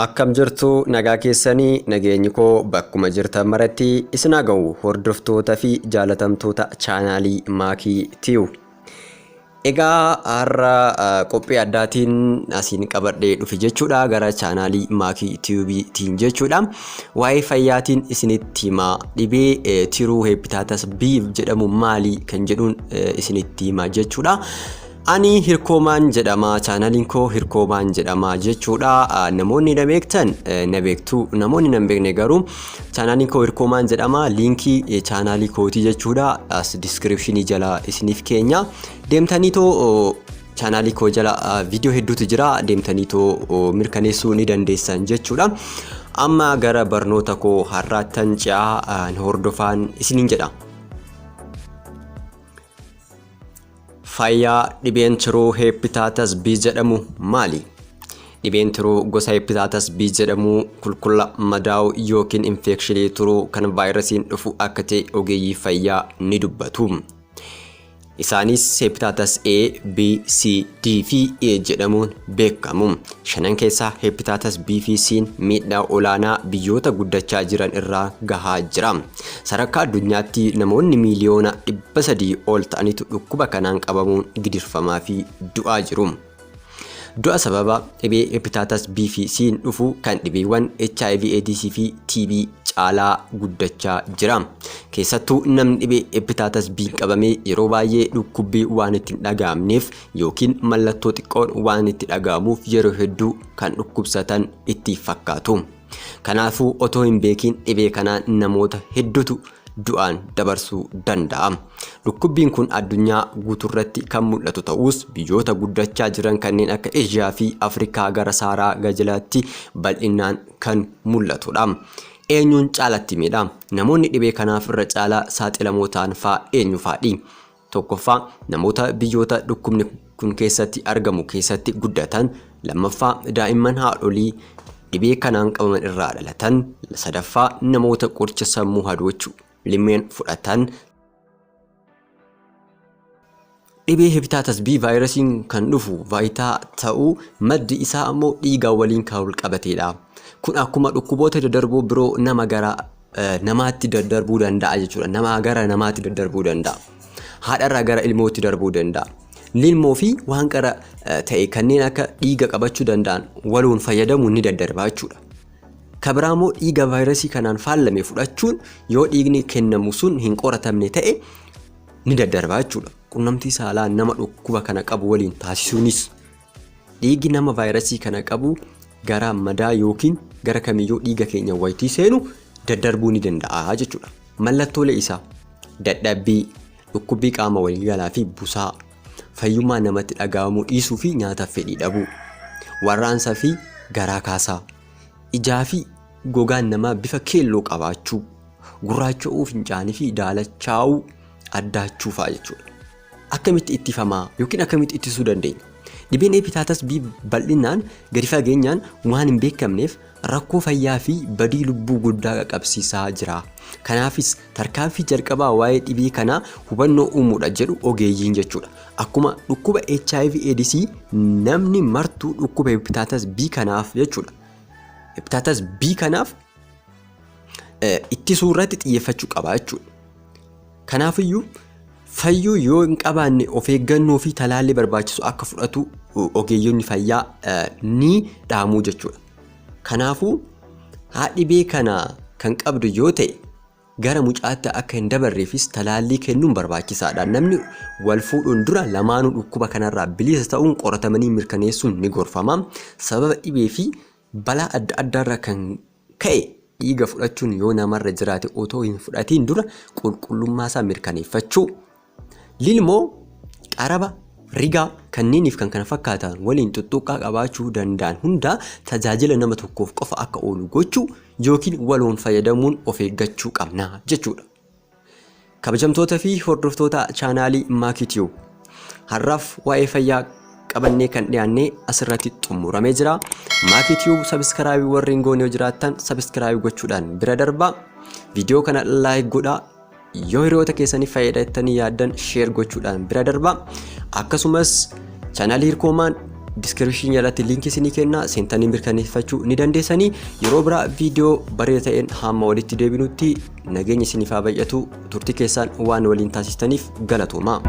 Akkam jirtu nagaa keessanii nageenyi koo bakkuma jirtan maratti isin haa ga'u hordoftoota fi jaalatamtoota chaanaalii Maakii Tiyuu. Egaa har'a qophii addaatiin asiin qabadhee dhufe jechuudha gara chaanaalii Maakii Tiyuubiitiin jechuudha. Waa'ee fayyaatiin isinitti himaa dhibee tiruu hepatitis B jedhamu maali kan jedhuun isinitti himaa jechuudha. Ani Hirkoomaan jedhama. Chaanaliin koo Hirkoomaan jedhama jechuudha. Namoonni na beektan na beektu. Namoonni na hin beekne garuu chaanaliin koo Hirkoomaan jedhama. Liinkii chaanaalii kootii jechuudha. As diskiripshinii jala isiniif keenya. Deemtanii too chaanaalii koo jala viidiyoo hedduutu jira. Deemtanii too mirkaneessuu ni dandeessan jechuudha. Amma gara barnoota koo har'aattan ce'aa hordofaan isiniin jedha. Fayyaa dhibeen tiruu Hepatitis B jedhamu maali? Dhibeen tiruu gosa Hepatitis B jedhamu kulkulla madaa'uu yookiin infekshinii tiruu kan vaayirasiin dhufu akka ta'e ogeeyyii fayyaa ni dubbatu. Isaanis Hepatitis A, B, C, D fi E jedhamuun beekamu. Shanan keessaa Hepatitis B fi C'n miidhaa olaanaa biyyoota guddachaa jiran irraa gahaa jira. Sadarkaa addunyaatti namoonni miiliyoona 300 ol ta'anitu dhukkuba kanaan qabamuun gidirfamaa fi du'aa jiru. Du'a sababa dhibee Hepatitis B fi C'n dhufu kan dhibeewwan HIV AIDS fi TB caalaa guddachaa jira. Keessattuu namni dhibee Hepatitis B qabame yeroo baay'ee dhukkubbii waan itti hin dhaga'amneef yookiin mallattoo xiqqoon waan itti dhaga'amuuf yeroo hedduu kan dhukkubsatan itti fakkaatu. Kanaafuu otoo hin beekiin dhibee kanaan namoota hedduutu du'aan dabarsuu danda'a. Dhukkubbiin kun addunyaa guutuurratti kan mul'atu ta'us biyyoota guddachaa jiran kanneen akka Eeshiyaa fi Afrikaa gara Saaraa gajalaatti bal'inaan kan mul'atudha. Eenyuun caalatti miidha? Namoonni dhibee kanaaf irra caalaa saaxilamoo ta'an faa eenyu faadhi? Tokkoffaa, namoota biyyoota dhukkubni kun keessatti argamu keessatti guddatan. Lammaffaa, daa'imman haadholii dhibee kanaan qabaman irraa dhalatan. Sadaffaa, namoota qoricha sammuu hadoochu limmeen fudhatan. Dhibee hepatitis B vaayirasiin kan dhufu vaayitaa ta'uu maddi isaa ammoo dhiigaa waliin kan wal qabateedha. Kun akkuma dhukkuboota daddarboo biroo nama gara namaatti daddarbuu danda'a jechuudha. Namaa gara namaatti daddarbuu danda'a. Haadharraa gara ilmootti darbuu danda'a. Lilmoo fi waan qara ta'e kanneen akka dhiiga qabachuu danda'an waloon fayyadamuun ni daddarba jechuudha. Ka biraa immoo dhiiga vaayirasii kanaan faallame fudhachuun yoo dhiigni kennamu sun hin qoratamne ta'e ni daddarba jechuudha. Qunnamtii saalaa nama dhukkuba kana qabu waliin taasisuunis Dhiigi nama vaayirasii kana qabu gara madaa yookiin gara kamiyyuu dhiiga keenya wayitii seenu daddarbuu ni danda'a jechuudha. Mallattoolee isaa dadhabbii, dhukkubbii qaama waliigalaa fi busaa, fayyummaa namatti dhaga'amuu dhiisuu fi nyaataaf fedhii dhabuu, warraansa fi garaa kaasaa, ijaa fi gogaan namaa bifa keelloo qabaachuu, gurraacha'uu fincaanii fi daalachaa'uu addaachuu fa'a jechuudha. Akkamitti ittifamaa yookiin akkamitti ittisuu dandeenya? Dhibeen hepatitis B bal'inaan gadi fageenyaan waan hin beekamneef rakkoo fayyaa fi badii lubbuu guddaa qaqqabsiisaa jira. Kanaafis tarkaanfii jalqabaa waa'ee dhibee kanaa hubannoo uumuudha jedhu ogeeyyiin jechuudha. Akkuma dhukkuba HIV AIDS namni martuu dhukkuba hepatitis B kanaaf jechuudha. Hepatitis B kanaaf ittisuu irratti xiyyeeffachuu qaba jechuudha. Kanaafiyyuu fayyuu yoo hin qabaanne of eeggannoo fi talaallii barbaachisu akka fudhatu ogeeyyonni fayyaa ni dhaamuu jechuudha. Kanaafuu haadhibee kana kan qabdu yoo ta'e gara mucaatti akka hin dabarreefis talaallii kennuun barbaachisaadha. Namni wal fuudhuun dura lamaanuu dhukkuba kanarraa bilisa ta'uun qoratamanii mirkaneessuun ni gorfama. Sababa dhibee fi balaa adda addaarraa kan ka'e dhiiga fudhachuun yoo namarra jiraate otoo hin fudhatiin dura qulqullummaasaa mirkaneeffachuu. Lilmoo, qaraba, rigaa kanneeniif kan kana fakkaatan waliin tuttuqqaa qabaachuu danda'an hundaa tajaajila nama tokkoof qofa akka oolu gochuu yookiin waloon fayyadamuun of eeggachuu qabna jechuudha. Kabajamtoota fi hordoftoota chaanaalii Maakii Tube har'aaf waa'ee fayyaa qabannee kan dhiyaanne asirratti xumuramee jira. Maakii Tube sabiskiraabii warri hin goone yoo jiraattan sabiskiraabii gochuudhaan bira darbaa. Viidiyoo kana laayik godhaa. Yoo hiriyoota keessaniif fayyada jettanii yaaddan sheer gochuudhaan bira darbaa. Akkasumas chaanaalii Hirkoomaan Description jalatti liinkii isinii kenna, seentanii mirkaneeffachuu ni dandeessanii. Yeroo biraa viidiyoo bareeda ta'een hamma walitti deebinutti nageenya isiniif haa baay'atu. Turtii keessaan waan waliin taasistaniif galatoomaa.